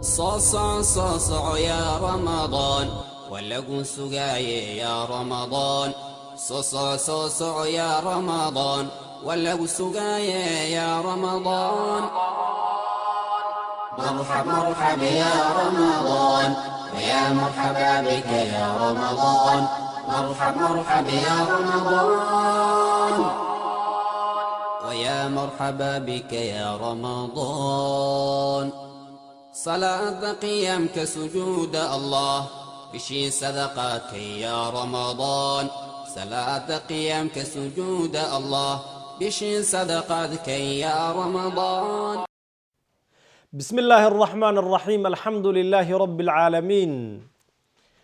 Soo socon, soo soco yaa Ramadaan, waa lagu sugaaye yaa Ramadaan. Soo soco, soo soco yaa Ramadaan, waa lagu sugaaye yaa Ramadaan. مرحب مرحب يا رمضان، ويا مرحبا بك يا رمضان. مرحب مرحب يا رمضان، ويا مرحبا بك يا رمضان. صلاة قيامك، سجود الله، بشي صدقاتك يا رمضان. صلاة قيامك، سجود الله، بشي صدقاتك يا رمضان. بسم الله الرحمن الرحيم، الحمد لله رب العالمين،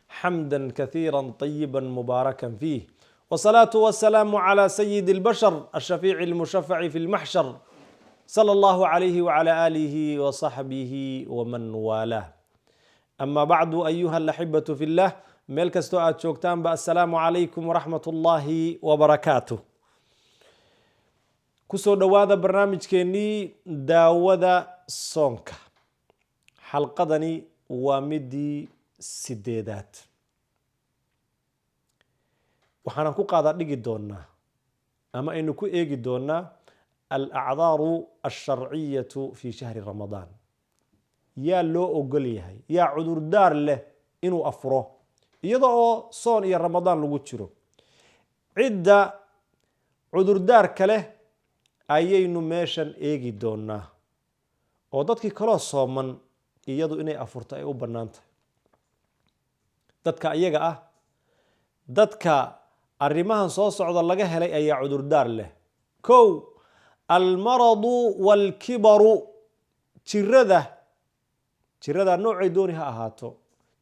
حمدا كثيرا طيبا مباركا فيه، والصلاة والسلام على سيد البشر الشفيع المشفع في المحشر، صلى الله عليه وعلى آله وصحبه ومن والاه. أما بعد، أيها الأحبة في الله، meel kastoo aad joogtaanba, assalaamu calaykum waraxmat ullaahi wabarakaatuh. Kusoo dhowaada barnaamijkeennii Daawada Soonka. Xalqadani waa midii 8aad. Waxaanan ku qaadaa dhigi doonaa ama aynu ku eegi doonaa alacdaaru alsharciyatu fi shahri Ramadaan. Yaa loo ogol yahay, yaa cudurdaar leh inuu afuro iyada oo soon iyo Ramadaan lagu jiro? Cidda cudurdaarka leh ayaynu meeshan eegi doonaa, oo dadkii kaloo sooman iyadu inay afurto ay u bannaan tahay. Dadka iyaga ah, dadka arrimahan soo socda laga helay ayaa cudurdaar leh. Kow, almaradu waalkibaru, jirada. Jirada noocay dooni ha ahaato,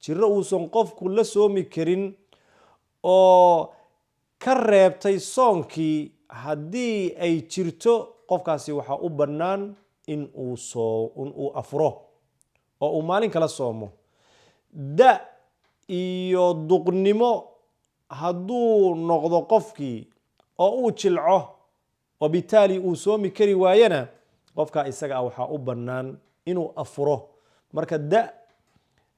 jiro uusan qofku la soomi karin oo ka reebtay soonkii haddii ay jirto, qofkaasi waxaa u bannaan in uu afuro oo uu maalin kala soomo. Da iyo duqnimo hadduu noqdo qofkii oo uu jilco, wabitaali uu soomi kari waayana, qofkaa isaga ah waxaa u bannaan inuu afuro. Marka da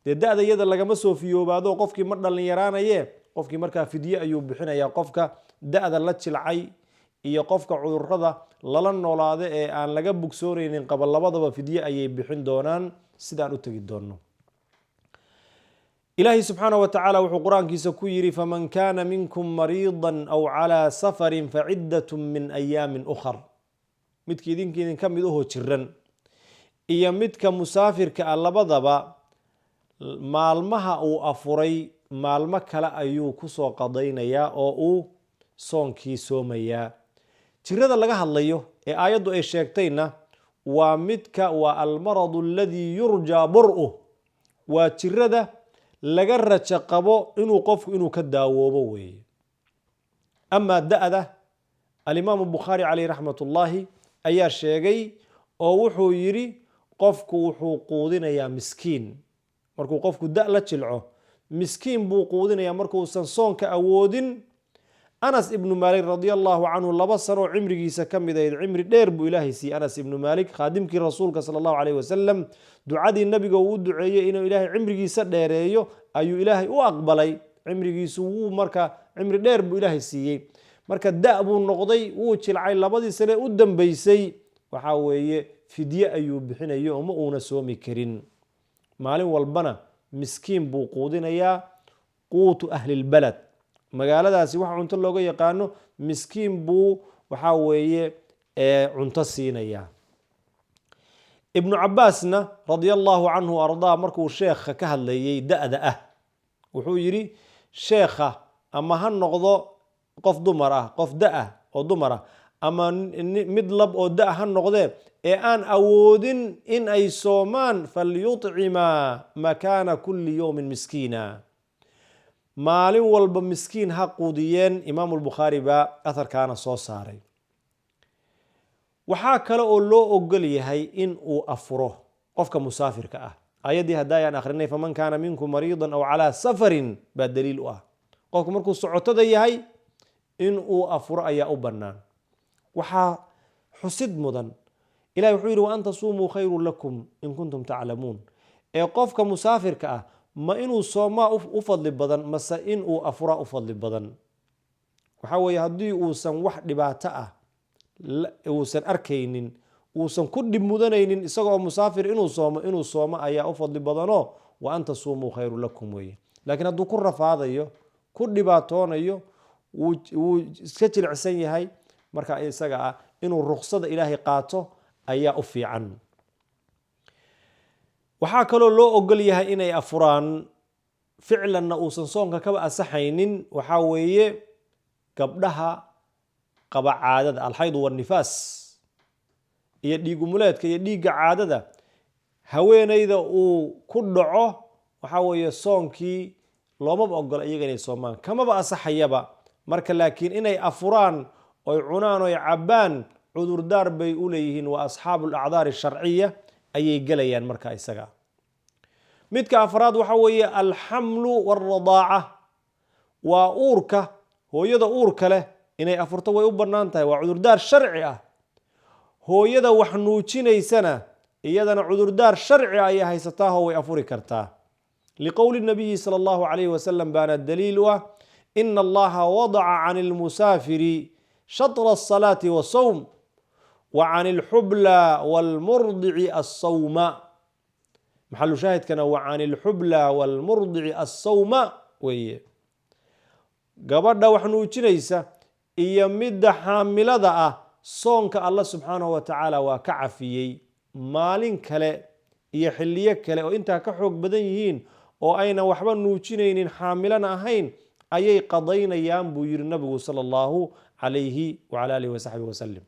dee da-da iyada lagama soo fiyoobaado, qofkii ma dhallin yaraanaye, qofkii markaa fidye ayuu bixinayaa. Qofka da-da la jilcay iyo qofka cudurada lala noolaada ee aan laga bogsoonaynin qaba, labadaba fidye ayay bixin doonaan, sidaan u tegi doonno. Ilaahay subxaanahu wa tacaala wuxuu Qur-aankiisa ku yidhi: "Faman kaana minkum mariidan aw calaa safarin faciddatun min ayaamin ukhar." Midka idinka idinka mid ahoo jiran iyo midka musaafirka ah, labadaba maalmaha uu afuray maalmo kale ayuu kusoo qadaynayaa oo uu soonkii soomayaa. Jirada laga hadlayo ee aayaddu ay sheegtayna waa midka waa almaradu aladii yurjaa bur'uh, waa jirada laga rajo qabo inuu qofku inuu ka daawoobo weeye. Amaa da-da, Alimaamu Bukhaari caleyh raxmat ullaahi ayaa sheegay oo wuxuu yidhi qofku wuxuu quudinayaa miskiin. Markuu qofku da la jilco, miskiin buu quudinayaa markuusan soonka awoodin. Anas Ibnu Maalik radia allahu canhu, 2 sano oo cimrigiisa ka mid ahayd, cimri dheer buu Ilaahay siiyey Anas Ibnu Maalik, khaadimkii Rasuulka sala allahu alayh wasalam. Ducadii Nabiga uu u duceeyey inuu Ilaahay cimrigiisa dheereeyo ayuu Ilaahay u aqbalay. Cimrigiisu wuu marka cimri dheer buu Ilaahay siiyey. Marka da buu noqday, wuu jilcay labadii sane u dambeysay, waxaa weeye fidye ayuu bixinayo oo ma uuna soomi karin. Maalin walbana miskiin buu quudinayaa, quutu ahlilbalad, magaaladaasi waxa cunto looga yaqaano miskiin buu waxaa weeye cunto siinayaa. Ibnu Cabaasna radia allahu canhu ardaa, markuu sheekha ka hadlayay da-da ah, wuxuu yidhi sheekha ama ha noqdo qof dumar ah, qof da-ah oo dumar ah, ama mid lab oo da ha noqdee, ee aan awoodin in ay soomaan, falyuطcimaa makaana kuli yowmin miskiina, maalin walba miskiin ha quudiyeen. Imaamu Lbukhaari baa atharkaana soo saaray. Waxaa kale oo loo ogol yahay in uu afuro qofka musaafirka ah. Ayaddii haddaayaan akhrinay, "faman kaana minkum mariidan aw calaa safarin", baa daliil u ah. Qofku markuu socotada yahay in uu afuro ayaa u bannaan. Waxaa xusid mudan, Ilahi wuxuu yidhi: "Wa an tasuumuu khayrun lakum in kuntum taclamuun." Ee qofka musaafirka ah ma inuu soomaa u fadli badan mase inuu afuraa u fadli badan? Waxaa weeye, haddii uusan wax dhibaato ah uusan arkaynin, uusan ku dhib mudanaynin isagoo musaafir inuu soomo ayaa u fadli badanoo "وأن تصوموا خير لكم" weeye. Laakiin hadduu ku rafaadayo, ku dhibaatoonayo, wuu iska jilicsan yahay, marka isaga ah inuu ruksada Ilaahay qaato ayaa u fiican. Waxaa kaloo loo ogol yahay inay afuraan, ficlanna uusan soonka kaba asaxaynin, waxaa weeye gabdhaha qaba caadada, الحيض والنفاس, iyo dhiigumuleedka iyo dhiigga caadada. Haweeneyda uu ku dhaco, waxaa weeye soonkii loomaba ogola iyaga inay soomaan, kamaba asaxayaba marka. Laakiin inay afuraan oy cunaan oy cabbaan cudurdaar bay u leeyihiin, waa أصحاب الأعذار الشرعية ayay gelayaan marka isaga. Midka afraad waxaa weeye الحمل والرضاعة, waa uurka. Hooyada uurka leh inay afurto way u bannaan tahay, waa cudurdaar sharci ah. Hooyada wax nuujinaysana iyadana cudurdaar sharci ah ayay haysataahoo way afuri kartaa. لقول النبي صلى الله عليه وسلم baana daliil u ah: "إن الله وضع عن المسافر شطر الصلاة والصوم وعن الحبلى والمرضع الصوم". Maxalu shaahidkana "وعن الحبلى والمرضع الصوم" weeye. Gabadha wax nuujinaysa iyo midda xaamilada ah soonka Alla subxaanahu wa tacaala waa ka cafiyey. Maalin kale iyo xilliyo kale oo intaa ka xoog badan yihiin oo aynan waxba nuujinaynin, xaamilana ahayn, ayay qadaynayaan, buu yihi nabigu صلى الله عليه وعلى آله وصحبه وسلم.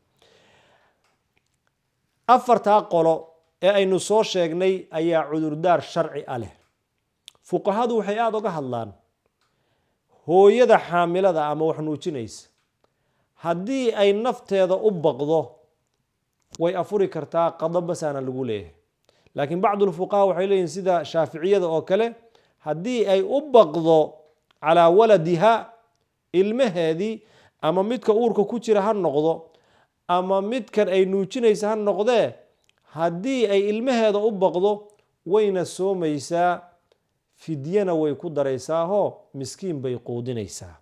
Afartaa qolo ee aynu soo sheegnay ayaa cudurdaar sharci ah leh. Fuqahadu waxay aada uga hadlaan hooyada xaamilada ama wax nuujinaysa. Haddii ay nafteeda u baqdo, way afuri kartaa, qado basaana lagu leeyahay. Laakiin بعض الفقهاء waxay leeyihin, sida Shaaficiyada oo kale, haddii ay u baqdo على ولدها, ilmaheedii, ama midka uurka ku jira ha noqdo ama midkan ay nuujinaysa ha noqdee, haddii ay ilmaheeda u baqdo, wayna soomaysaa, fidyana way ku daraysaahoo miskiin bay quudinaysaa.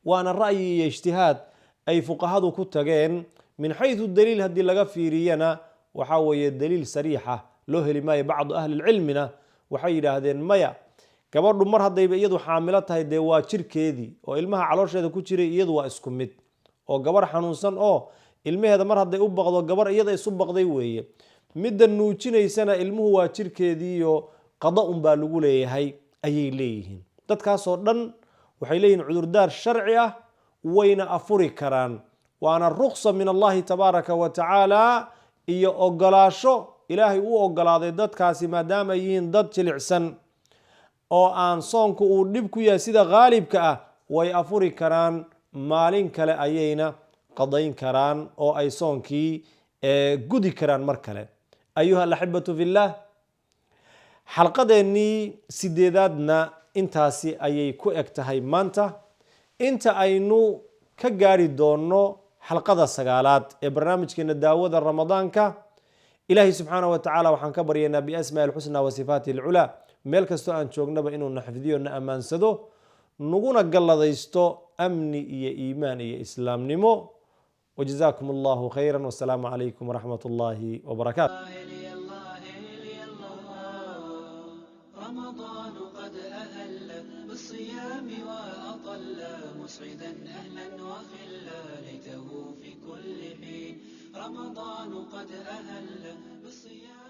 Waana ra'yi iyo ijtihaad ay fuqahadu ku tageen. من حيث الدليل haddii laga fiiriyana, waxaa weeye daliil sariixa loo heli maayo. بعض أهل العلم na waxay yidhaahdeen maya, gabadhu mar haddayba iyadu xaamilo tahay, dee waa jirkeedii oo ilmaha caloosheeda ku jiray iyadu waa isku mid, oo gabar xanuunsan oo ilmaheeda mar hadday u baqdo, gabar iyada isu baqday weeye. Midda nuujinaysana ilmuhu waa jirkeediiyo qada unbaa lagu leeyahay, ayay leeyihiin. Dadkaasoo dhan waxay leeyihiin cudurdaar sharci ah, wayna afuri karaan, waana رخصة من الله تبارك وتعالى iyo ogolaasho Ilaahay u ogolaaday dadkaasi, maadaama ay yihiin dad jilicsan oo aan soonku uu dhib ku yahay sida khaalibka ah, way afuri karaan, maalin kale ayayna qadayn karaan oo ay soonkii gudi karaan mar kale. أيها الأحبة في الله, xalqadeennii sideedaadna intaasi ayay ku eg tahay maanta. Inta aynu ka gaari doonno xalqada sagaalaad ee barnaamijkeena daawada Ramadaanka, Ilaahay subxaanahu wa tacaala waxaan ka baryaynaa بأسمائه الحسنى وصفاته العلى meel kastoo aan joognaba inuu na xifdiyo, na ammaansado, naguna galladaysto amni iyo iimaan iyo islaamnimo. وجزاكم الله خيرا والسلام عليكم ورحمة الله وبركاته. رمضان قد أهل بالصيام وأطل، مسعدا أهلا وخلا، ليته في كل حين. رمضان قد أهل بالصيام.